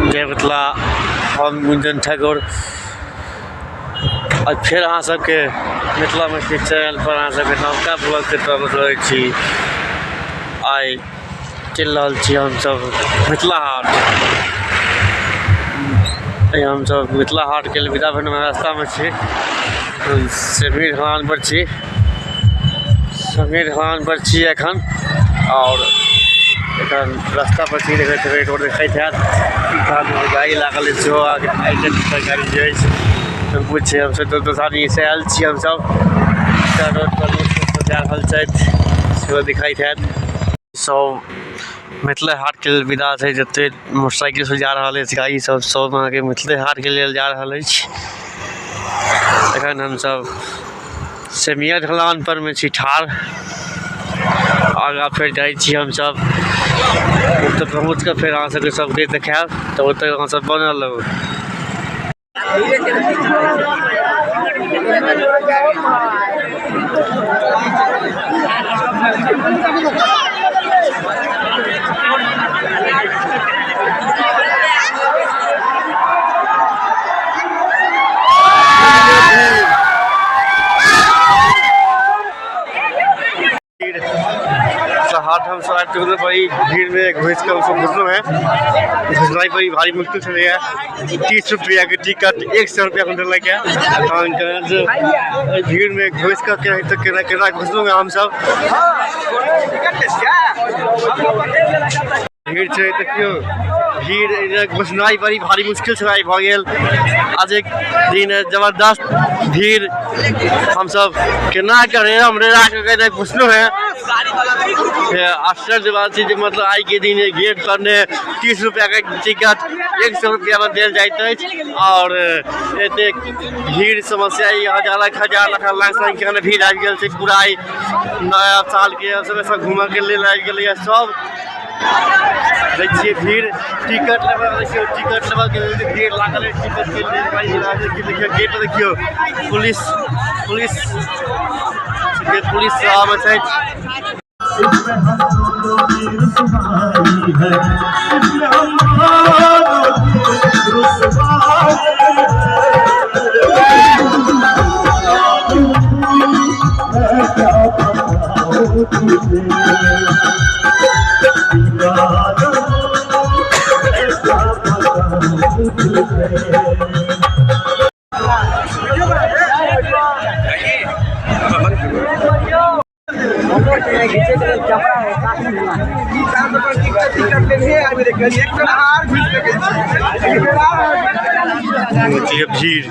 जय मिथिला। हम गुंजन ठाकुर आ फेर अहाँ सबके मिथिला मैथिली चैनल पर अहाँ सबके नवका ब्लॉगके स्वागत करै छी। आइ चलि रहल छी हमसब मिथिला हाट। हमसब मिथिला हाटके लेल विदा भेलहुँ, रास्तामे छी, समीर ढलान पर छी, समीर ढलान पर छी एखन। आओर एखन रास्ता पर छी, देखैत हेबै रोड देखैत हैत, गाड़ी लागल अछि सेहो अहाँके गाड़ी जे अछि सब किछु छै। हमसब तऽ दोसर आदमीसँ आयल छी, हमसब रोड पर लोक जा रहल छथि सेहो दिखाइत हैत। सब मिथिला हाटके लेल विदा छै, जतेक मोटरसाइकिलसँ जा रहल अछि, गाड़ी सब सब अहाँके मिथिले हाटके लेल जा रहल अछि। एखन हमसब सेमिया ढलान पर मे छी ठाढ़, आगाँ फेर जाइ छी हमसब, ओतऽ पहुँच कऽ फेर अहाँ सबके सबके देखायब, तऽ ओतऽ अहाँ सब बनल रहू। हाट हम सब आबि चुकल, बड़ी भीड़ में घुस के हमसब घुसलहुँ हैं। घुसनाइ बड़ी भारी मुश्किल छलैए। 30 रुपया के टिकट 100 रुपया में देलक है। तहन भीड़ में घुस कऽ केनाहितो केना केना घुसलहुँ हैं हमसब। भीड़ छै, देखियौ भीड़, घुसनाइ बड़ी भारी मुश्किल से भऽ गेल। आज एक दिन जबरदस्त भीड़, हमसब केना कऽ रेड़म रेड़ा कऽ घुसलहुँ हैं। आश्चर्य बात छै जे मतलब आइ के दिन गेट पर ने 30 रुपया के टिकट 100 रुपया में देल जाइत अछि और एतेक भीड़ समस्या। ई हजार हजार लाख लाख संख्या में भीड़ आबि गेल छै पूरा। आइ नया साल के अवसर सब घूमऽ के लेल आबि गेलैए सब। देखै छियै भीड़, टिकट लेबऽ, देखियौ टिकट लेबऽ के लेल भीड़ लागल अछि। टिकट के लेल देखियौ गेट पर देखियौ पुलिस, पुलिस पुलिस सब आबै छथि। भीड़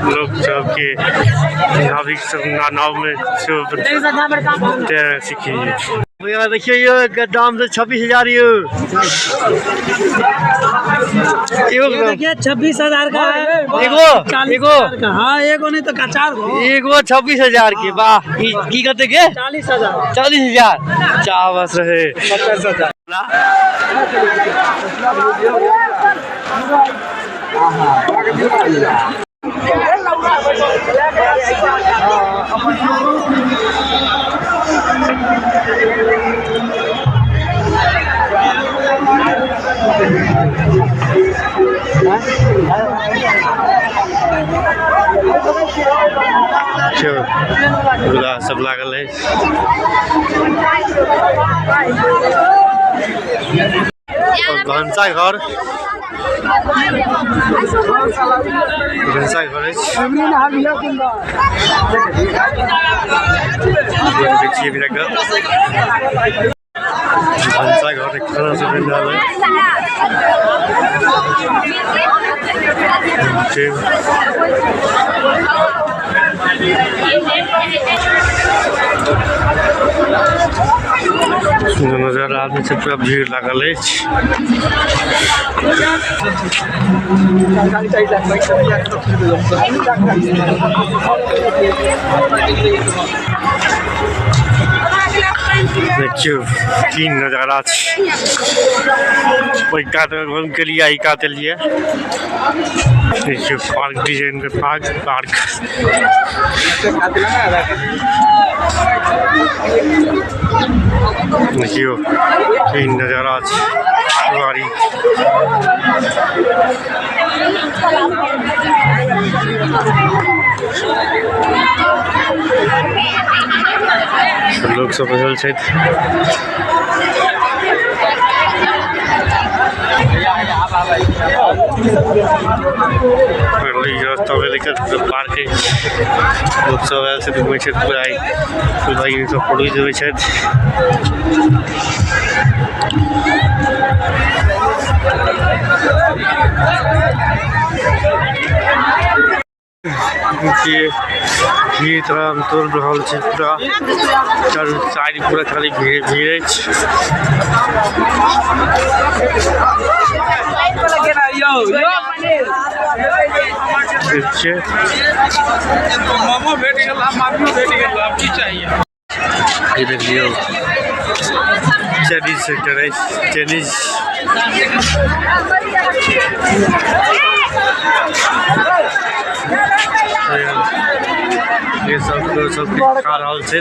लोक सबके नाविक सब नाव में सेहो तैरनाइ सीखी। भैया देखियौ यौ, एकर दाम तऽ 26,000 यौ। एगो के दाम देखिए 26,000 का है। एगो? चालीस एगो? हजार का। हाँ, एगो नहीं तो का चार गो। एगो 26,000 के, वाह। ई की कहते के? 40,000। 40,000 चावस रहे। 50,000। मुर्गा सब लागल अछि। और भनसा घर, भनसा घर अछि। देखै छियै अभी तक भनसा घर खाना सब बनि रहल अछि। नजर आदमी सब पूरा भीड़ लागल अछि। देखियौ की नजारा छै। ओहि कात घूम के लिए, ई कात एलियै। देखियौ पार्क डिजाइन के पार्क पार्क देखियौ की नजारा छै। गाड़ी लोक सब बैसल छथि। पार्क लोक सब आयल छथि, घुमै छथि पूरा। फुलबाड़ी सब फोटो खिचबै छथि। देखिए भीड़ तरह तोड़ रहल छै पूरा, चारू साइड पूरा खाली भीड़ भीड़ अछि। देखिए मामो भेट गेल, मामियो भेट गेल, अब की चाहिए? ई देखियौ चाइनीज सेंटर अछि, चाइनीज। ये सब सब खा रहल छै,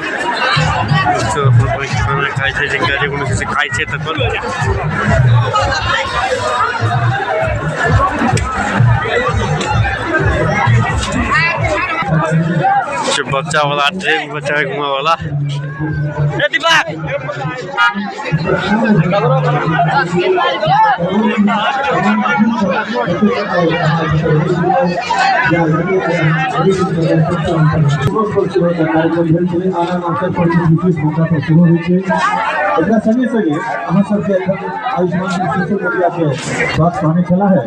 सब अपन अपन खाना खाइ छै, जिनका जे कोनो चीज खाइ छै तखन। बच्चा वाला ट्रेन, बच्चा के घुमा वाला। ए दीपक, कार्यक्रम भेल छलै, आन आन अवसर पर विशेष मौका पर सेहो होइ छै। एकरा संगे संगे अहाँ सबके एखन आयुष्मान जी सोशल मीडिया के बात कहने छला है।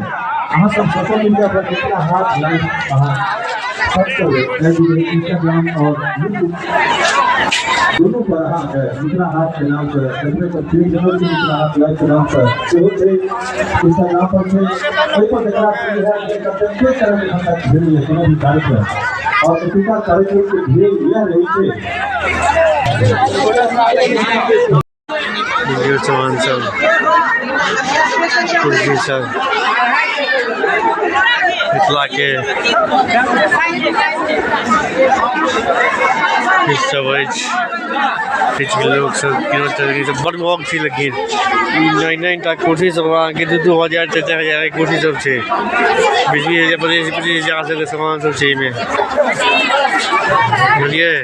अहाँ सब सोशल मीडिया पर मिथिला हाट लाइव अहाँ सर्च करबै, इंस्टाग्राम और यूट्यूब दोनों पर अहाँके मिथिला हाट के नाम से देखबै तऽ पेज जरूर छै। मिथिला हाट लाइव के नाम से सेहो छै, इंस्टाग्राम पर छै। ओहि पर देखलाक ई हैत जे कतेक तरहके एखन तक भेल यऽ कोनो भी कार्यक्रम, और एतुका कार्यक्रम के ध्येय इएह रहै छै। वीडियो सामान सब, कुर्सी सब, मिथिला के किछु सब अछि। किछु लोक सब कीनत सब, बड़ महग छै, लेकिन ई नई नई टा कुर्सी सब अहाँके 2-2 हजार, 4-4 हजार के कुर्सी सब छै। 20-20 हजार, 25-25 हजार सबके सामान सब छै एहिमे, बुझलियै?